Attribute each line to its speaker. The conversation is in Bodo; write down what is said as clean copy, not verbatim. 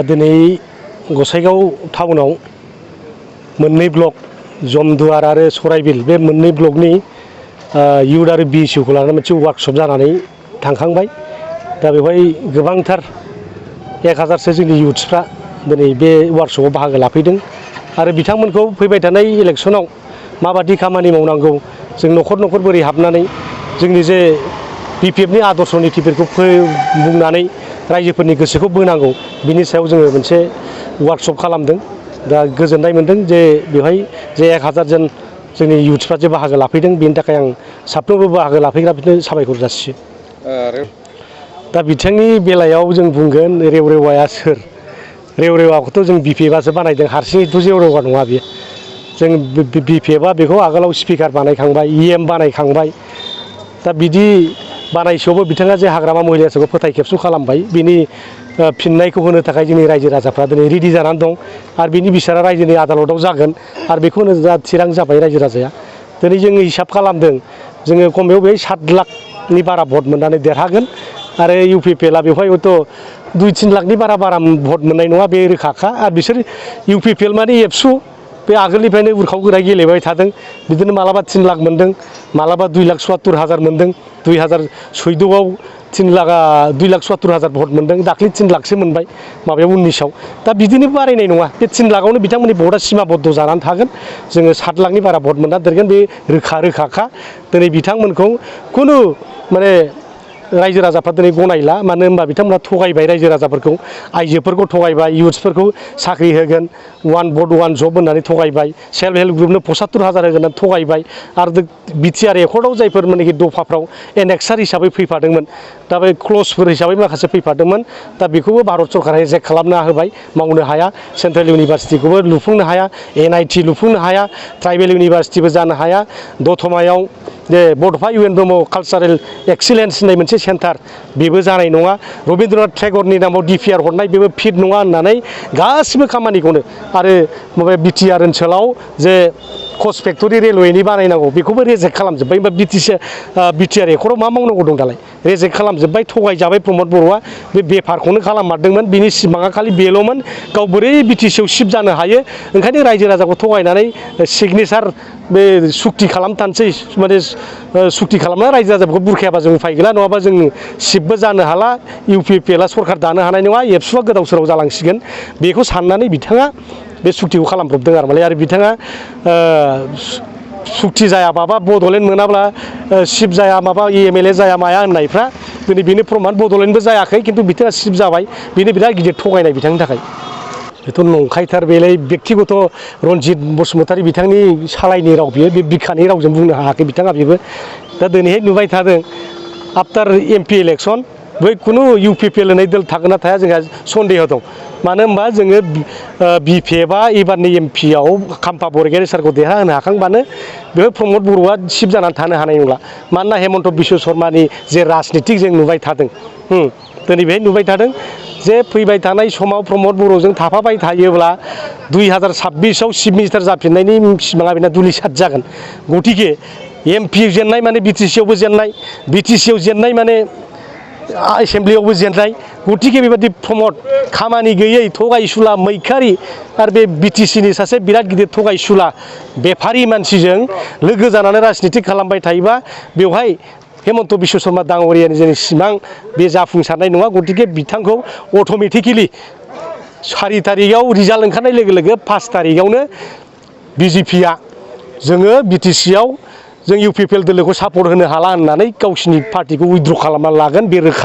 Speaker 1: दिनै गसाइगाव टाउनाव मोननै ब्लक जमदुवार आरो सराइबिल बे मोननै ब्लकनि इउथ आरो बिएसइउखौ लानानै मोनसे वार्कशप जानानै थांखांबाय। दा बेवहाय गोबांथार 1000सो जोंनि इउथ्सफ्रा दिनै बे वार्कशपआव बाहागो लाफैदों आरो बिथांमोनखौ फैबाय थानाय इलेक्सनाव माबादि खामानि मावनांगौ, जों न'खर न'खर बोरै हाबनानै जोंनि जे बिपिएफनि आदर्श नीतिफोरखौ बुंनानै रायजोफोरनि गोसोखौ बोनांगौ, बिनि सायाव जोङो मोनसे वार्कशप खालामदों। दा गोजोननाय मोनदों जे बेवहाय जे 1000 जन जोंनि इउथ्सफ्रा जे बाहागो लाफैदों, बेनि थाखाय आं साफ्रोमबो बाहागो लाफैग्राफोरनो साबायखर जासियो। दा बिथांनि बेलायाव जों बुंगोन रेवरेवाया सोर? रेवरेवाखौथ' जों बिपिएफआसो बानायदों, हारसिङैथ' रेवरेवा नङा बियो। जों बिपिएफआ बेखौ आगोलाव स्पिकार बानायखांबाय, इएम बानायखांबाय। दा बिदि बानायसेयावबो बिथाङा जे हाग्रामा महिला आयेनखौ फोथाय खेबस' खालामबाय, बिनि फिननायखौ होनो थाखाय जोंनि रायजो राजाफ्रा दिनै रेडि जानानै दं आरो बिनि बिसारा रायजोनि आदालतआव जागोन आरो बेखौनो जा थिरां जाबाय रायजो राजाया। दिनै जोङो हिसाब खालामदों, जोङो खमैबो बेहाय 7 लाखनि बारा भट मोननानै देरहागोन आरो इउपिपिएलआ बेवहाय हयथ' 2-3 लाखनि बारा भट मोननाय नङा, बे रोखाखा। आरो बिसोर इउपिपिएल माने एबसु, बे आगोलनिफ्रायनो उरखाव गोराय गेलेबाय थादों। बिदिनो मालाबा 3 लाख मोनदों, मालाबा 2,77,000 मोनदों। 2014आव 2,77,000 भट मोनदों, दाख्लै 3 लाखसो मोनबाय माबायाव 19आव। दा बिदिनो बारायनाय नङा, बे 3 लाखआवनो बिथांमोननि भटआ सिमाबद्ध जानानै थागोन। जोङो 7 लाखनि बारा भट मोनना देरगोन, बे रोखाखा। दिनै बिथांमोनखौ खुनु माने रायजो राजाफ्रा दिनै गनायला, मानो होनबा बिथांमोना थगायबाय रायजो राजाफोरखौ, आइजोफोरखौ थगायबाय, इउथ्सफोरखौ साख्रि होगोन, 1 भट 1 जब होननानै थगायबाय, सेल्फ हेल्प ग्रुपनो 75,000 होगोन होननानै थगायबाय आरो बिटिआर एकर्डआव जायफोर मानेखि दफाफ्राव एनेक्सार हिसाबै फैफादोंमोन, दा बे क्लजफोर हिसाबै माखासे फैफादोंमोन, दा बेखौबो भारत सरकारा रिजेक्ट खालामना होबाय, मावनो हाया। सेन्ट्रेल इउनिभारसिटिखौबो लुफुंनो हाया, एनआइटि लुफुंनो हाया, ट्राइबेल इउनिभारसिटिबो जानो हाया। दतमायाव जे Bodofa U N Brahma cultural excellence होननाय मोनसे सेन्टार, बेबो जानाय नङा। रबीन्द्रनाथ टेगरनि नामाव डिपिआर हरनाय, बेबो फिट नङा होननानै गासिबो खामानिखौनो आरो माबा बिटिआर ओनसोलाव जे कच फेक्टरि रेलवेनि बानायनांगौ, बेखौबो रिजेक्ट खालामजोब्बाय। होमबा बिटिआर एकर्डआव मा मावनांगौ दं दालाय? रिजेक्ट खालामजोब्बाय, थगायजाबाय प्रमद बर'आ। बे बेफारखौनो खालाममारदोंमोन, बिनि सिमाङा खालि बेल'मोन, गाव बोरै बिटिसिआव शिफ्ट जानो हायो। ओंखायनो रायजो राजाखौ थगायनानै सिगनेसार बे सुक्ति खालामथारनोसै, माने सुक्ति खालामना रायजो राजाफोरखौ बुरखायाबा जों उफाय गैला, नङाबा जों शिफ्टबो जानो हाला, इउपिपिएलआ सरकार दानो हानाय नङा, एबसुआ गोदाव सोराव जालांसिगोन। बेखौ साननानै बिथाङा बे सुक्तिखौ खालामब्रबदों आरो मालाय। आरो बिथाङा सुक्ति जायाबाबा, बड'लेण्ड मोनाब्ला शिफ्ट जाया, माबा एमएलए जाया माया होननायफ्रा दिनै बेनो प्रमान। बड'लेण्डबो जायाखै, खिन्थु बिथाङा शिफ्ट जाबाय, बेनो बिराद गिदिर थगायनाय बिथांनि थाखाय। बेथ' नंखायथार, बेलाय बेक्तिगत रनजित बसुमतारी बिथांनि सालायनि राव, बियो बे बिखानि रावजों बुंनो हायाखै बिथाङा। बेबो दा दिनैहाय नुबाय थादों, आफ्टार एमपि इलेक्सन बै खुनु इउपिपिएल होननाय दोल थागोन ना थाया जोंहा सन्देह दं। मानो होनबा जोङो बिपिएफआ एबारनि एमपिआव खाम्फा बरगयारि सारखौ देरहाहोनो हाखांबानो बेवहाय प्रमद बर'आ शिफ्ट जानानै थानो हानाय नंला। मानोना हेमन्त बिश्व शर्मानि जे राजनितिक जों नुबाय थादों, दिनै बेहाय नुबाय थादों जे फैबाय थानाय समाव प्रमद बर'जों थाफाबाय थायोब्ला 2026आव चिफ मिनिस्टार जाफिननायनि सिमाङा बेना दुलिसाद जागोन। गतिके एमपि जेननाय माने बिटिसिआवबो जेननाय, बिटिसिआव जेननाय माने एसेम्ब्लियावबो जेननाय। गतिके बेबायदि प्रमद खामानि गैयै, थगायसुला, मैखारि आरो बे बिटिसिनि सासे बिराद गिदिर थगायसुला बेफारि मानसिजों लोगो जानानै राजनिति खालामबाय थायोबा बेवहाय हेमन्त बिश्व शर्मा डाङरियानि जोंनि सिमां बे जाफुंसारनाय नङा। गतिके बिथांखौ अट'मेटिकेलि 4 तारिखआव रिजाल्ट ओंखारनाय लोगो लोगो 5 तारिखआवनो बिजेपिआ जोङो बिटिसिआव जों इउपिपिएल दोलोखौ सापर्ट होनो हाला होननानै गावसिनि पार्टिखौ उइथड्र' खालामना लागोन, बे रोखा।